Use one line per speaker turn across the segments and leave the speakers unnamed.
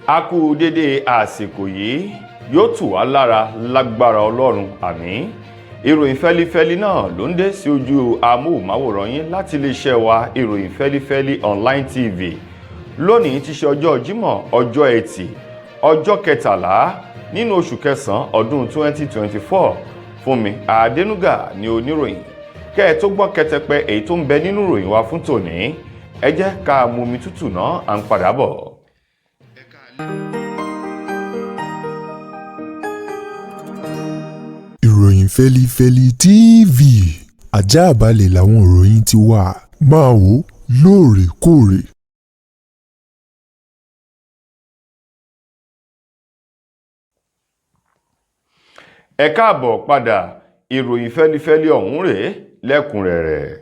A kú dédé àsìkò yìí, yóò tù wá lára lágbára Ọlọ́run, àmín. Ìròyìn fẹ́lifẹ́li náà ló ń dé sí ojú amóhùnmáwòrán yín láti iléeṣẹ́ wa, Ìròyìn Fẹ́lifẹ́li Online TV. Lónìí ti ṣe ọjọ́ Jímọ̀, ọjọ́ Ẹtì, ọjọ́ 13 nínú oṣù kẹsàn-án ọdún 2024. Fúnmi Adénúgà ni oníròyìn. Kẹ́ ẹ tó gbọ́ kẹtẹpẹ èyí tó ń bẹ nínú ìròyìn wa fún tòní, ẹ jẹ́ ká mú omi tútù náà, à ń padà bọ̀.
Ìròyìn Fẹ́lifẹ́li TV, àjààbálẹ̀ làwọn ìròyìn ti wà, máa wò lóòrèkóòrè.
Ẹ káàbọ̀ padà. Ìròyìn fẹ́lifẹ́li ọ̀hún rèé lẹ́kùnrẹ́rẹ́.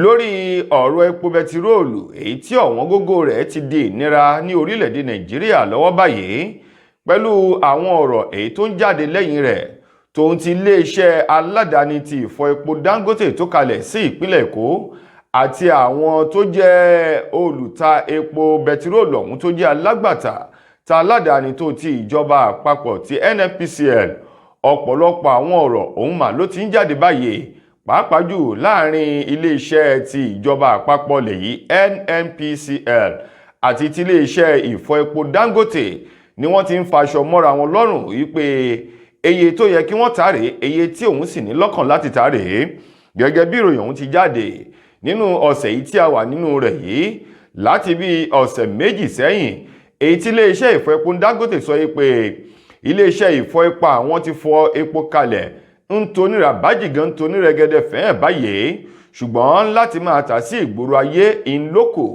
Lórí ọ̀rọ̀ epo bẹtiróòlù èyí tí ọ̀wọ́n gógó rẹ̀ ti di ìnira ní orílẹ̀-èdè Nàìjíríà lọ́wọ́ báyìí, pẹ̀lú àwọn ọ̀rọ̀ èyí tó ń jáde lẹ́yìn rẹ̀, tòun ti iléeṣẹ́ aládàáni ti ìfọ epo Dangote tó kalẹ̀ sí ìpínlẹ̀ Èkó àti àwọn tó jẹ́ olùta epo bẹtiróòlù ọ̀hún tó jẹ́ alágbàtà ta aládàáni tó ti ìjọba àpapọ̀ ti NNPCL, ọ̀pọ̀lọpọ̀ àwọn ọ̀rọ̀ ọ̀hún mà ló ti ń jáde báyìí, pàápàá jù láàrin iléeṣẹ́ ti ìjọba àpapọ̀ lèyí NNPCL àti ti iléeṣẹ́ ìfọ epo Dangote ni wọ́n ti ń faṣọ mọ́ra wọn lọ́rùn wípé iye tó yẹ kí wọ́n tà rèé, iye tí òun sì ní lọ́kàn láti tà rèé. Gẹ́gẹ́ bí ìròyìn ọ̀hún ti jáde nínú ọ̀sẹ̀ yìí tí a wà nínú rẹ̀ yìí, láti bí ọ̀sẹ̀ 2 sẹ́yìn, èyí tí iléeṣẹ́ ìfọ epo Dangote sọ yìí pé iléeṣẹ́ ìfọ epo àwọn ti fọ epo kalẹ̀ ń tonírà bájìgàn ń tonírẹ̀gẹ̀dẹ̀ fẹ́ẹ̀ báyìí, ṣùgbọ́n láti máa tà sí ìgboro ayé ìlókò.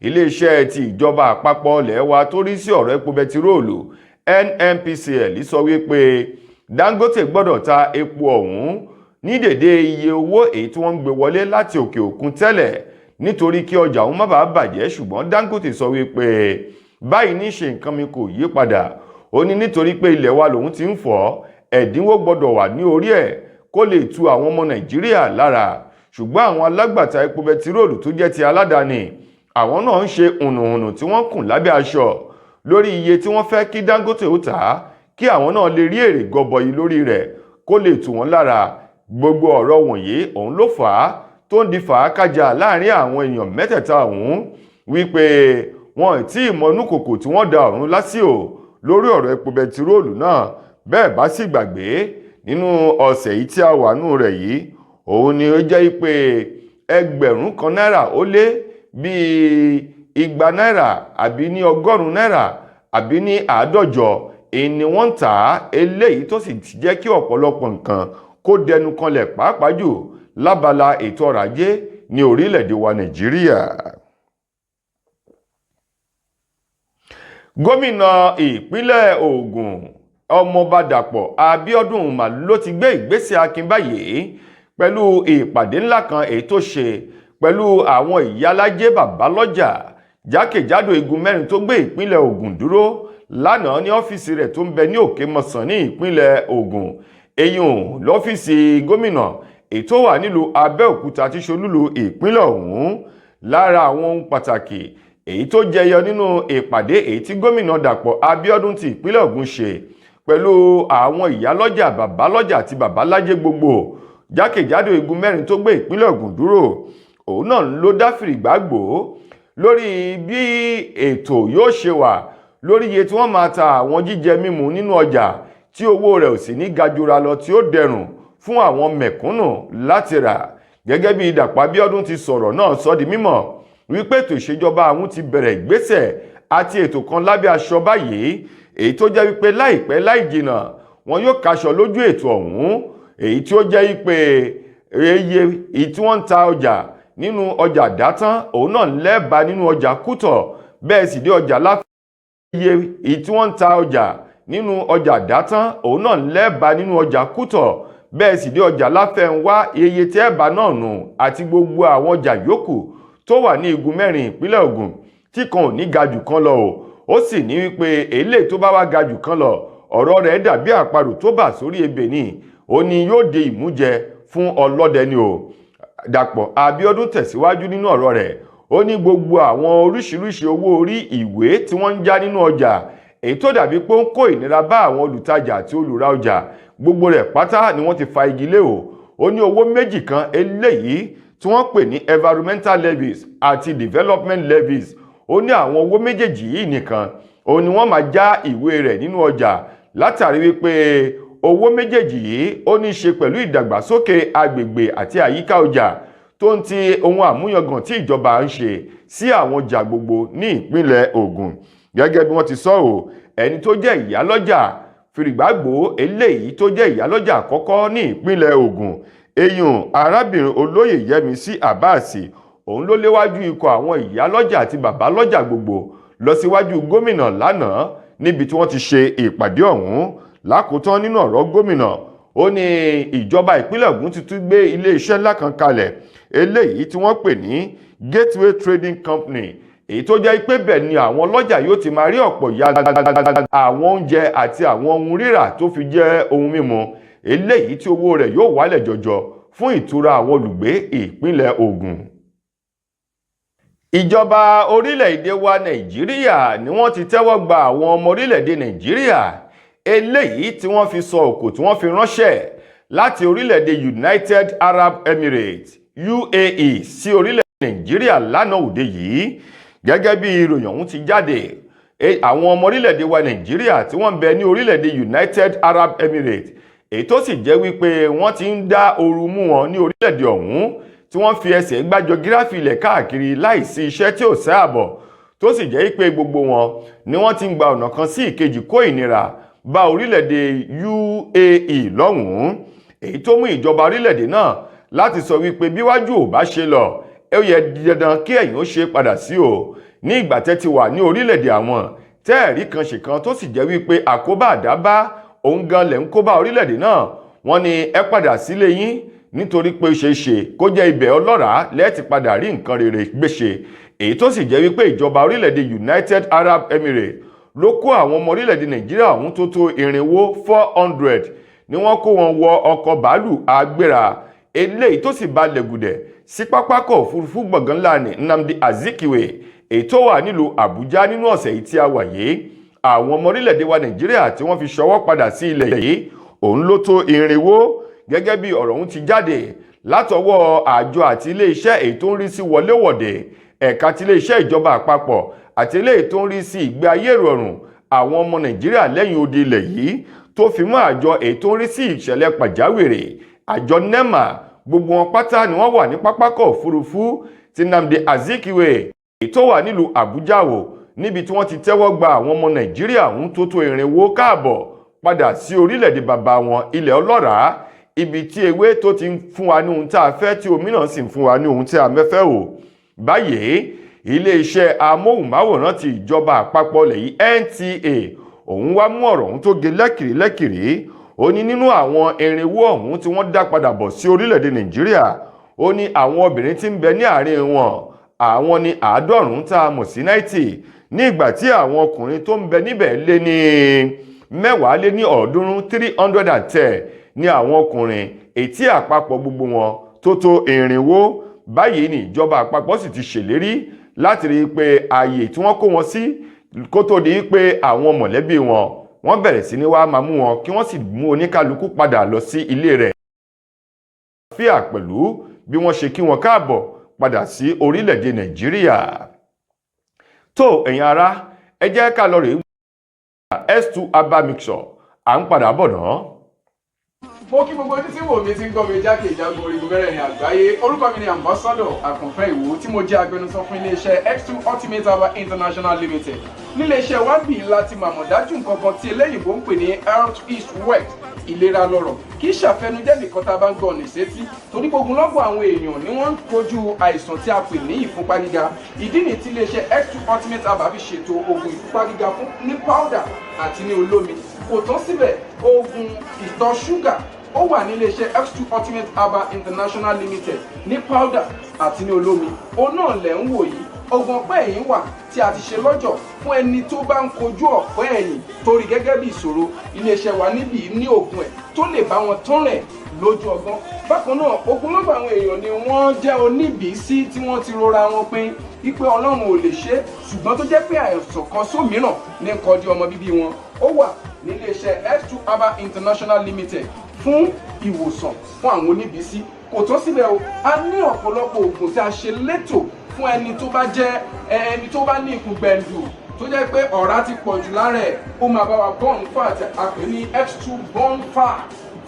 Iléeṣẹ́ ti ìjọba àpapọ̀ ilẹ̀ wa tó rí sí ọ̀rọ̀ epo bẹtiróòlù NNPCL sọ wípé Dangote gbọ́dọ̀ ta epo ọ̀hún ní dèdè iye owó èyí tí wọ́n ń gbé wọlé láti òkè òkun tẹ́lẹ̀, nítorí kí ọjà òun má bàa bàjẹ́. Ṣùgbọ́n Dangote sọ wípé báyìí ní ṣe nǹkan mi kò yí padà. Ó ní nítorí pé ilẹ̀ wa lòun ti ń fọ́, ẹ̀dínwó gbọ́dọ̀ wà ní orí ẹ̀ kó lè tu àwọn ọmọ Nàìjíríà lára. Ṣùgbọ́n àwọn alágbàtà epo bẹtiróòlù tó jẹ́ ti aládàáni, àwọn náà ń ṣe hùnùhùnù tí wọ́n kùn lábẹ́ aṣọ lórí iye tí wọ́n fẹ́ kí Dangote ó tà á, kí àwọn náà lè rí èrè gọbọi lórí rẹ̀ kó lè tù wọ́n lára. Gbogbo ọ̀rọ̀ wọ̀nyí òun ló fà á tó ń di fàákájà láàrin àwọn èèyàn mẹ́tẹ̀ẹ̀ta ọ̀hún, wípé wọn ì tí ì mọnú kòkò tí wọ́n da ọ̀run lásìò lórí ọ̀rọ̀ epo bẹtiróòlù náà. Bẹ́ẹ̀ bá sì gbàgbé, nínú ọ̀sẹ̀ yìí tí a wà nù rẹ̀ yìí, òun ni ó jẹ́ pé 1,000 náírà ó lé bíi 200 náírà àbí ní 100 náírà àbí ní 50 èyí ni wọ́n ń tà á, eléyìí tó sì jẹ́ kí ọ̀pọ̀lọpọ̀ nǹkan kó dẹnu kanlẹ̀, pàápàá jù lábala ètò ọrọ̀ ajé ní orílẹ̀-èdè wa Nàìjíríà. Gómìnà ìpínlẹ̀ Ògùn, Ọmọọba Dàpọ̀ Abíọ́dún mà ló ti gbé ìgbésẹ̀ akin báyìí pẹ̀lú ìpàdé ńlá kan èyí tó ṣe pẹ̀lú àwọn ìyálájé bàbálọ́jà jákèjádò igun mẹ́rin tó gbé ìpínlẹ̀ Ògùn dúró lánàá ní ọ́fíìsì rẹ̀ tó ń bẹ ní Òkè Mọ̀sán ní ìpínlẹ̀ Ògùn, eyín lọ́fíìsì gómìnà èyí tó wà nílùú Abẹ́òkúta tí ṣolúlu ìpínlẹ̀ ọ̀hún. Lára àwọn ohun pàtàkì èyí tó jẹyọ nínú ìpàdé èyí tí gómìnà Dàpọ̀ Abíọ́dún ti ìpínlẹ̀ Ògùn ṣe pẹ̀lú àwọn ìyálọ́jà bàbálọ́jà àti babalájé gbogbo jákèjádò igun mẹ́rin tó gbé ìpínlẹ̀ Ògùn dúró, òun náà ló dá fìrìgbàgbò lórí bí ètò yóò ṣe wà lórí iye tí wọ́n máa ta àwọn jíjẹ mímu nínú ọjà tí owó rẹ̀ ò sì ní ga jura lọ, tí ó dẹrùn fún àwọn mẹ̀kúnnù láti rà. Gẹ́gẹ́ bí Dàpọ̀ Abíọ́dún ti sọ̀rọ̀ náà sọ di mímọ̀ wípé ètò ìṣèjọba àwọn ti bẹ̀rẹ̀ ìgbésẹ̀ àti ètò kan lábẹ́ aṣọ báyìí, èyí tó jẹ́ wípé láìpẹ́ láì jìnà wọn yóò kaṣọ lójú ètò ọ̀hún, èyí tí ó jẹ́ wípé iye èyí tí wọ́n ń ta ọjà nínú ọjà dátán òun náà lẹ́ẹ̀bà nínú ọjà Kútọ̀, bẹ́ẹ̀ sì dé ọjà láfẹ́. Iye èyí tí wọ́n ń ta ọjà nínú ọjà dátán òun náà lẹ́ẹ̀bà nínú ọjà Kútọ̀, bẹ́ẹ̀ sì dé ọjà Láfẹnwá, iye tí ẹ̀bà náà nù àti gbogbo àwọn ọjà yòókù tó wà ní igun mẹ́rin ìpínlẹ̀ Ògùn tí kan ò ní ga jù kan lọ o. Ó sì ní wípé èlé tó bá wá ga jù kan lọ, ọ̀rọ̀ rẹ̀ dàbí àparò tó bà sórí ebè ni, ó ní yóò di ìmújẹ fún ọlọ́dẹ ni o. Dàpọ̀ Abíọ́dún tẹ̀síwájú nínú ọ̀rọ̀ rẹ̀, Ó ní gbogbo àwọn oríṣiríṣi owó orí ìwé tí wọ́n ń já nínú ọjà, èyí tó dàbí pé ó ń kó ìnira bá àwọn olùtajà àti olùra ọjà, gbogbo rẹ̀ pátá ni wọ́n ti fa igi lé o. Ó ní owó méjì kan eléyìí tí wọ́n pè ní environmental levies àti development levies. Ó ní àwọn owó méjèèjì yìí nìkan òun ni wọ́n máa já ìwé rẹ̀ nínú ọjà, látàrí wípé owó méjèèjì yìí ó ní í ṣe pẹ̀lú ìdàgbàsókè agbègbè àti àyíká ọjà tó ń ti ohun àmúyangàn tí ìjọba ń ṣe sí àwọn ọjà gbogbo ní ìpínlẹ̀ Ògùn. Gẹ́gẹ́ bí wọ́n ti sọ ọ́, ẹni tó jẹ́ ìyálọ́jà fìrìgbàgbò eléyìí tó jẹ́ ìyálọ́jà àkọ́kọ́ ní ìpínlẹ̀ Ògùn, eyín arábìnrin olóyè Yẹmisí Abbas, òun ló léwájú ikọ̀ àwọn ìyálọ́jà àti bàbálọ́jà gbogbo lọ síwájú gómìnà lánàá níbi tí wọ́n ti ṣe ìpàdé ọ̀hún. Lákòótán nínú ọ̀rọ̀ gómìnà, ó ní ìjọba ìpínlẹ̀ Ògùn ti tún gbé iléeṣẹ́ ńlá kan kalẹ̀ eléyìí tí wọ́n pè ní Gateway Trading Company, èyí tó jẹ́ pé bẹ́ẹ̀ ni àwọn ọlọ́jà yóò ti máa rí ọ̀pọ̀ ya àwọn oúnjẹ àti àwọn ohun rírà tó fi jẹ́ ohun mímu eléyìí tí owó rẹ̀ yóò wálẹ̀ jọjọ fún ìtura àwọn olùgbé ìpínlẹ̀ Ògùn. Ìjọba orílẹ̀-èdè wa Nàìjíríà ni wọ́n ti tẹ́wọ́ gba àwọn ọmọ orílẹ̀-èdè Nàìjíríà eléyìí tí wọ́n fi sọ òkò tí wọ́n fi ránṣẹ́ láti orílẹ̀-èdè United Arab Emirates, UAE, sí orílẹ̀-èdè Nàìjíríà lánàá òde yìí. Gẹ́gẹ́ bí ìròyìn ọ̀hún ti jáde, àwọn ọmọ orílẹ̀-èdè wa Nàìjíríà tí wọ́n ń bẹ ní orílẹ̀-èdè United Arab Emirates, èyí tó sì jẹ́ wípé wọ́n ti ń dá ooru mú wọn ní orílẹ̀-èdè ọ̀hún, tí wọ́n fi ẹsẹ̀ gbájọ gíráfì ilẹ̀ káàkiri láìsí iṣẹ́ tí ò sáàbọ̀, tó sì jẹ́ pé gbogbo wọn ni wọ́n ti ń gba ọ̀nà kan sí ìkejì kó ìnira bá orílẹ̀-èdè UAE lọ́hùn-ún, èyí tó mú ìjọba orílẹ̀-èdè náà láti sọ wípé bíwájú ò bá ṣe lọ, ó yẹ dandan kí ẹ̀yìn ó ṣe padà sí o. Ní ìgbà tẹ́ ti wà ní orílẹ̀-èdè àwọn tẹ́ẹ̀rí kan ṣe kan, tó sì jẹ́ wípé àkóbá àdábá òun gan lẹ̀ ń kóbá orílẹ̀-èdè náà, wọ́n ní ẹ padà sílé yín, nítorí pé ó ṣeé ṣe kó jẹ́ ibẹ̀ ọlọ́ràá lẹ́ẹ̀tì padà rí nǹkan rere gbéṣe. Èyí tó sì jẹ́ wípé ìjọba orílẹ̀-èdè United Arab Emirates ló kó àwọn ọmọ orílẹ̀-èdè Nàìjíríà ọ̀hún tó tó irinwó 400 ni wọ́n kó wọn wọ ọkọ̀ bàálù agbéra eléyìí tó sì balẹ̀ gùdẹ̀ sí pápákọ̀ òfurufú gbọ̀ngàn ńlá ní Nnamdi Azikiwe, èyí tó wà nílùú Àbújá nínú ọ̀sẹ̀ yìí tí a wà yìí. Àwọn ọmọ orílẹ̀-èdè wa Nàìjíríà tí wọ́n fi ṣọwọ́ padà sí ilẹ̀ yìí òun ló tó irinwó, gẹ́gẹ́ bí ọ̀rọ̀ ọ̀hún ti jáde látọwọ́ àjọ àti iléeṣẹ́ èyí tó ń rí sí wọléwọ̀de, ẹ̀ka ti iléeṣẹ́ ìjọba àpapọ̀ àti eléyìí tó ń rí sí ìgbé ayé ìrọ̀rùn àwọn ọmọ Nàìjíríà lẹ́yìn odi ilẹ̀ yìí, tó fi mọ́ àjọ èyí tó ń rí sí ìṣẹ̀lẹ̀ pàjáwìrì, àjọ NEMA. Gbogbo wọn pátá ni wọ́n wà ní pápákọ̀ òfurufú ti Nnamdi Azikiwe èyí tó wà nílùú Àbújá o, níbi tí wọ́n ti tẹ́wọ́ gba àwọn ọmọ Nàìjíríà ọ̀hún tó tó irinwó káàbọ̀ padà sí orílẹ̀-èdè bàbá wọn, ilẹ̀ ọlọ́ràá, ibi tí ewé tó ti ń fún wa ní ohun tá a fẹ́, tí omi náà sì ń fún wa ní ohun tí a mẹ́fẹ́ o. Báyìí, iléeṣẹ́ amóhùnmáwòrán ti ìjọba àpapọ̀ lẹ̀ yìí, NTA, òun wá mú ọ̀rọ̀ ọ̀hún tó ge lẹ́kìrì lẹ́kìrì. Ó ní nínú àwọn irinwó ọ̀hún tí wọ́n dá padà bọ̀ sí orílẹ̀-èdè Nàìjíríà, ó ní àwọn obìnrin tí ń bẹ ní àárín wọn, àwọn ní 90 tá a mọ̀ sí 90, ní ìgbà tí àwọn ọkùnrin tó ń bẹ níbẹ̀ lé ní 310, 310 ní àwọn ọkùnrin, ètí àpapọ̀ gbogbo wọn tó tó irinwó. Báyìí ní ìjọba àpapọ̀ sì ti ṣèlérí láti rí i pé ààyè tí wọ́n kó wọn sí kó tó di pé àwọn mọ̀lẹ́bí wọn wọ́n bẹ̀rẹ̀ sí ní wá máa mú wọn, kí wọ́n sì mú oníkálukú padà lọ sí ilé rẹ̀ fíà pẹ̀lú bí wọ́n ṣe kí wọn káàbọ̀ padà sí orílẹ̀-èdè Nàìjíríà. Tó ẹ̀yin ará, ẹ jẹ́ ká lọ rèé S2 Herbal Mixture, à ń padà bọ̀ náà.
Mo kí gbogbo ojú tí wò mí, tí ń gbọ́ mi jákèjádò orígun mẹ́rẹ̀ẹ̀rin àgbáyé. Orúkọ mi ni Ambassador Àkànfẹ́ Ìwò, tí mo jẹ́ agbẹnusọ fún iléeṣẹ́ X2 Ultimate Herbal International Limited. Níléeṣẹ́ wa ń bì láti màmọ̀ dájú nǹkan kan tí eléyìnbó ń pè ní health is wealth, ìlera lọ́rọ̀. Kì í ṣàfẹnujẹ́ nìkan tá a bá ń gbọ́ ọ̀nà ìsétí, torí gbogbo lọ́gbọ̀n àwọn èèyàn ni wọ́n ń kojú àìsàn tí a pè ní ìfúnpá gíga. Ìdí nìyí tí iléeṣẹ́ X2 Ultimate Herbal fi ṣètò oògùn ìfúnpá gíga fún ní powder àti ní olómi. Kò tán síbẹ̀, oògùn ìtọ̀ ṣúgà ó wà ní iléeṣẹ́ X2 Ultimate Herbal International Limited ní powder àti ní olómi. Òun náà lẹ̀ ń wò yìí. Oògùn ọ̀pá ẹ̀yìn wà tí a ti ṣe lọ́jọ̀ fún ẹni tó bá ń kojú ọ̀pá ẹ̀yìn torí gẹ́gẹ́ bí ìṣòro. Iléeṣẹ́ wa níbí ní oògùn ẹ̀ tó lè bá wọn tán rẹ̀ lójú ọgbọ́n. Bákan náà, ogunlọ́gọ̀ àwọn èèyàn ni wọ́n jẹ́ oníbìísí tí wọ́n ti rora wọn pé wípé Ọlọ́run ò lè ṣe é, ṣùgbọ́n tó jẹ́ pé àìsàn kan sómìíràn ní kọjú ọmọ bíbí wọn. Ó wà níléeṣẹ́ S2 Herbal International Limited fún ìwòsàn fún àwọn oníbìísí. Kò tó síbẹ̀ o, a ní ọ̀pọ̀lọpọ̀ oògùn tí a ṣe létò fún ẹni tó bá jẹ́ ẹni tó bá ní ikùn gbẹ̀ǹdù, tó jẹ́ pé ọ̀rá ti pọ̀ jù lára ẹ̀. Ó máa bá wa burn fat, a pè ní X2 Burn Fat,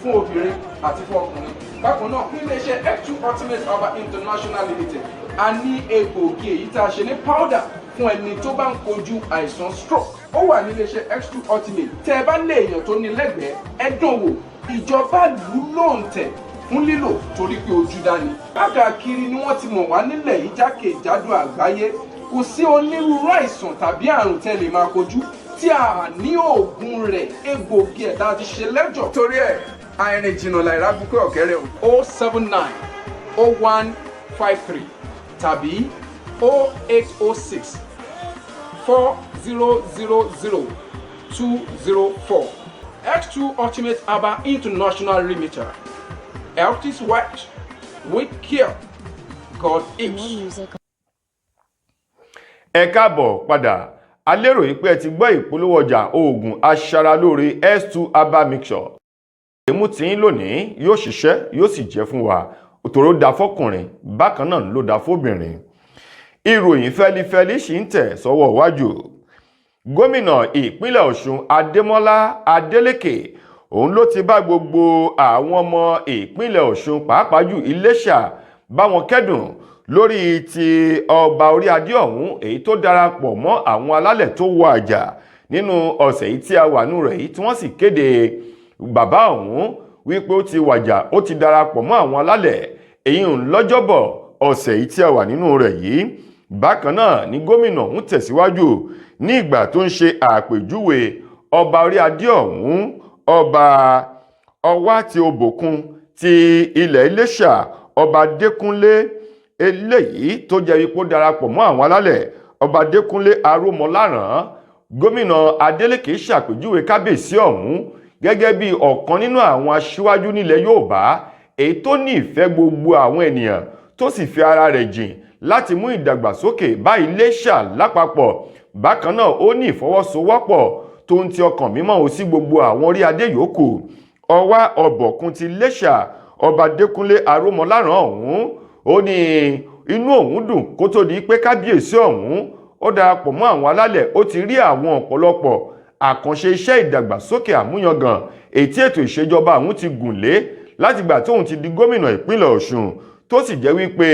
fún obìnrin àti fún ọkùnrin. Bákan náà, ní iléeṣẹ́ X2 Ultimate Herbal International Limited, a ní egbòogi èyí tá a ṣe ní powder fún ẹni tó bá ń kojú àìsàn stroke. Ó wà ní iléeṣẹ́ X2 Ultimate. Tẹ́ ẹ bá lé èèyàn tó ní lẹ́gbẹ̀ẹ́, ẹ dán wò. Ìjọba lù ú lóǹtẹ̀ fún lílò torí pé ojú dání. Káàkiri ni wọ́n ti mọ̀ wá nílẹ̀ yìí, jákèjádò àgbáyé. Kò sí onírúurú àìsàn tàbí àrùn tẹ́ lè máa kojú tí a ní oògùn rẹ̀, egbòogi ẹ̀ tá a ti ṣe lẹ́jọ̀. Torí ẹ̀, àìrìn jìnnà làìrá bukẹ́ ọ̀kẹ́rẹ́ o. 0790153 tàbí 08064000204. X2 Ultimate Herbal International Limited. Health is wealth. We care. God
More
is.
music.
Ẹ káàbọ̀ padà. A lérò yìí pé ẹ ti gbọ́ ìpolówó ọjà oògùn aṣaralóore S2 Herbal Mixture. Èmú tí ń lónìí yóò ṣiṣẹ́, yóò sì jẹ́ fún wa òtòrò da fọkùnrin, bákan náà ló da fóbìnrin. Ìròyìn fẹ́lifẹ́li sì ń tẹ̀ sọ́wọ́ iwájú. Gómìnà ìpínlẹ̀ Ọ̀ṣun, Adémọ́lá Adélékè, òun ló ti bá gbogbo àwọn ọmọ ìpínlẹ̀ Ọ̀ṣun, pàápàá jù Iléṣà, bá wọn kẹ́dùn lórí ti ọba orí adé ọ̀hún èyí tó darapọ̀ mọ́ àwọn alálẹ̀ tó wọ àjà nínú ọ̀sẹ̀ yìí tí a wà nù rẹ̀ yìí, tí wọ́n sì kéde bàbá ọ̀hún wípé ó ti wàjà, ó ti darapọ̀ mọ́ àwọn alálẹ̀, èyí ń lọ́jọ́bọ̀ ọ̀sẹ̀ yìí tí a wà nínú rẹ̀ yìí. Bákan náà ni gómìnà ọ̀hún tẹ̀síwájú ní ìgbà tó ń ṣe àpèjúwe ọba orí adé ọ̀hún, Ọba Ọwá ti Obòkun ti ilẹ̀ Iléṣà, Ọba Adékúnlé, eléyìí tó jẹ́ ipò darapọ̀ mọ́ àwọn alálẹ̀, Ọba Adékúnlé Arómọláràn. Gómìnà Adélékè ṣàpèjúwe kábíyèsí ọ̀hún gẹ́gẹ́ bí ọ̀kan nínú àwọn aṣíwájú nílẹ̀ Yorùbá èyí tó ní ìfẹ́ gbogbo àwọn ènìyàn, tó sì fi ara rẹ̀ jìn láti mú ìdàgbàsókè bá Iléṣà lápapọ̀. Bákan náà, ó ní ìfọwọ́sowọ́pọ̀ tó ń ti ọkàn mímọ́ ò sí gbogbo àwọn orí adé yòókù. Ọwá Ọ̀bọ̀kun ti Iléṣà, Ọba Adékúnlé Arómọláràn ọ̀hún, ó ní inú òun dùn kó tó di pé kábíyèsí ọ̀hún ó darapọ̀ mọ́ àwọn alálẹ̀, ó ti rí àwọn ọ̀pọ̀lọpọ̀ àkànṣe iṣẹ́ ìdàgbàsókè àmúyangàn èyí tí ètò ìṣèjọba àwọn ti gùn lé látìgbà tóun ti di gómìnà ìpínlẹ̀ Ọ̀ṣun, tó sì jẹ́ wípé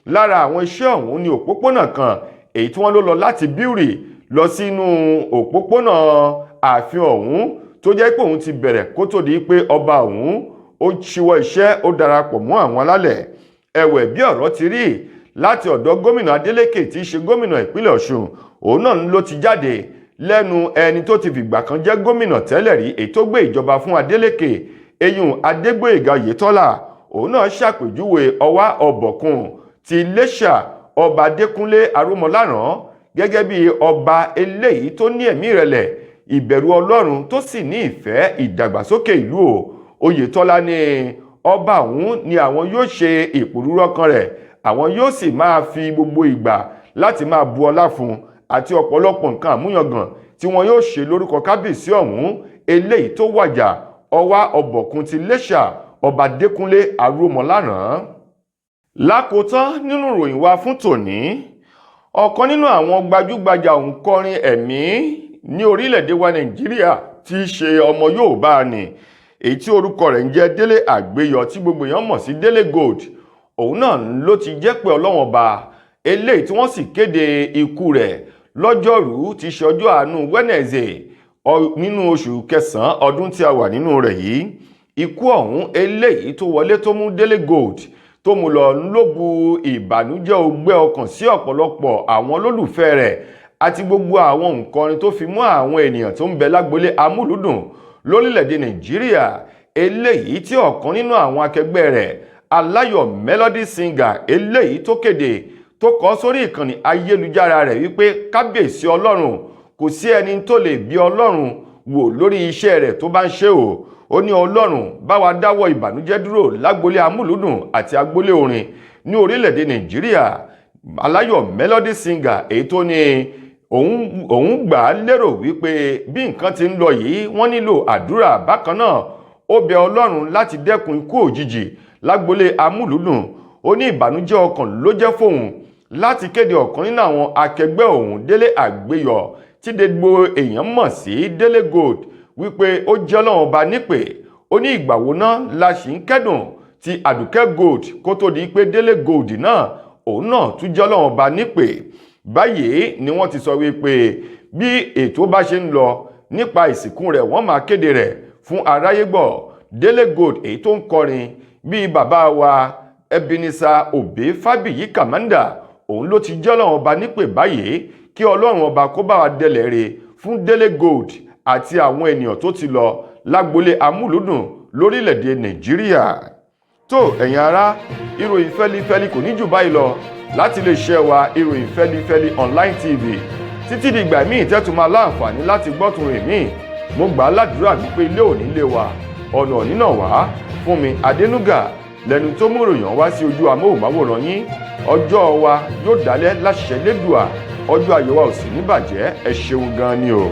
lára àwọn iṣẹ́ ọ̀hún ní òpópónà kan èyí tí wọ́n ló lọ láti Bíúrì lọ sínú òpópónà ààfin ọ̀hún, tó jẹ́ pé òun ti bẹ̀rẹ̀ kó tó di pé ọba ọ̀hún ó ṣíwọ́ iṣẹ́, ó darapọ̀ mọ́ àwọn alálẹ̀. Ẹ̀wẹ̀, bí ọ̀rọ̀ ti rí láti ọ̀dọ̀ gómìnà Adeleke tí í ṣe gómìnà ìpínlẹ̀ Ọ̀ṣun, òun náà ló ti jáde lẹ́nu ẹni tó ti fìgbà kan jẹ́ gómìnà tẹ́lẹ̀ rí èyí tó gbé ìjọba fún Adeleke, eyín Adégbóyèga Oyètọ́lá. Òun náà ṣàpèjúwe Ọwá Ọ̀bọ̀kun ti Iléṣà, Ọba Adékúnlé Arúmọláràn, gẹ́gẹ́ bí ọba eléyìí tó ní ẹ̀mí ìrẹ̀lẹ̀, ìbẹ̀rù Ọlọ́run, tó sì ní ìfẹ́ ìdàgbàsókè ìlú o. Oyètọ́lá ní ọba ọ̀hún ni àwọn yóò ṣe ìpòrúurú ọkàn rẹ̀, àwọn yóò sì máa fi gbogbo ìgbà láti máa bu ọlá fún un, àti ọ̀pọ̀lọpọ̀ nǹkan àmúyangàn tí wọn yóò ṣe lórúkọ kábíyèsí ọ̀hún eléyìí tó wàjà, Ọwá Ọ̀bọ̀kun ti Iléṣà, Ọba Adékúnlé Arúmọláràn. Lákòótán nínú ìròyìn wa fún tòní, ọ̀kan nínú àwọn gbajúgbajà òǹkọrin ẹ̀mí ní orílẹ̀-èdè wa Nàìjíríà tí í ṣe ọmọ Yorùbá ni, èyí tí orúkọ rẹ̀ ń jẹ́ Délé Àgbéyọ, tí gbogbo èèyàn mọ̀ sí Délé Gold, òun náà ló ti jẹ́ pé Ọlọ́wọ́n Ọba, eléyìí tí wọ́n sì kéde ikú rẹ̀ lọ́jọ́rùú tí ṣe ọjọ́ àánú Wednesday nínú oṣù kẹsàn-án ọdún tí a wà nínú rẹ̀ yìí. Ikú ọ̀hún eléyìí tó wọlé tó mú Délé Gold tó mú lọ ló bu ìbànújẹ́ ọgbẹ́ ọkàn sí ọ̀pọ̀lọpọ̀ àwọn olólùfẹ́ rẹ̀ àti gbogbo àwọn òǹkọrin, tó fi mú àwọn ènìyàn tó ń bẹ lágbolé amúlùdùn lórílẹ̀‐èdè Nàìjíríà, eléyìí tí ọ̀kan nínú àwọn akẹgbẹ́ rẹ̀, Aláyọ̀ Melody Singer, eléyìí tó kéde. Tó kọ sórí ìkànnì ayélujára rẹ̀ wípé kábíyèsí Ọlọ́run, kò sí ẹni tó lè bí Ọlọ́run wò lórí iṣẹ́ rẹ̀ tó bá ń ṣe o. Ó ní Ọlọ́run bá wa dáwọ́ ìbànújẹ́ dúró lágbolé amúlùúdùn àti agbolé orin ní orílẹ̀-èdè Nàìjíríà. Aláyọ̀ Melody Singer èyí tó ní òun gbà á lérò wípé bí nǹkan ti ń lọ yìí, wọ́n nílò àdúrà. Bákan náà, ó bẹ Ọlọ́run láti dẹ́kun ikú òjijì lágbolé amúlùúdùn. Ó ní ìbànújẹ́ ọkàn ló jẹ́ fóun láti kéde ọ̀kan nínú àwọn akẹgbẹ́ òun, Délé Àgbéyọ̀, tí gbogbo èèyàn mọ̀ sí Délé Gold, wípé ó jẹ́ Ọlọ́run ọba nípè. Ó ní ìgbà wo náà la sì ń kẹ́dùn ti Àdùkẹ́ Gold kó tó di pé Délé Gold náà, òun náà tún jẹ́ Ọlọ́run ọba nípè. Báyìí ni wọ́n ti sọ wípé bí ètò bá ṣe ń lọ nípa ìsìnkú rẹ̀, wọ́n máa kéde rẹ̀ fún aráyé gbọ́. Délé Gold èyí tó ń kọrin bíi bàbá wa Ebenezer Obey Fábíyì Kàmándà, òun ló ti jẹ́ Ọlọ́run ọba nípè báyìí. Kí Ọlọ́run ọba kó bá wa dẹlẹ̀ re fún Délé Gold àti àwọn ènìyàn tó ti lọ lágbolé amúlùúdùn lórílẹ̀‐èdè Nàìjíríà. Tó ẹ̀yin ará, ìròyìn fẹ́lifẹ́li kò ní jù báyìí lọ láti lè ṣe wa, ìròyìn fẹ́lifẹ́li online TV. Títí di ìgbà míì tẹ́tù máa láǹfààní láti gbọ́tun rìn míì, mo gbà á ládùúrà wípé ilé òní lé wa, ọ̀nà nínà wá fún mi. Adénúgà lẹnu tó mú ìròyìn wá sí ojú amóhùnmáwòrán yín. Ọjọ́ wa yóò dálẹ́ láṣẹ lédùà, ọjọ́ ayọ̀ wa ò sì ní bàjẹ́. Ẹ ṣeun gan ni o.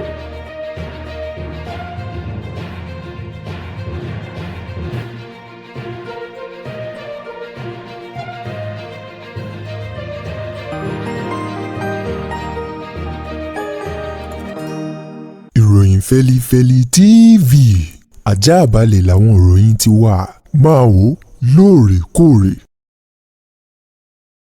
Ìròyìn Fẹ́lifẹ́li TV, ajáàbalẹ̀ làwọn ìròyìn ti wà. Máa wò lóòrèkóòrè.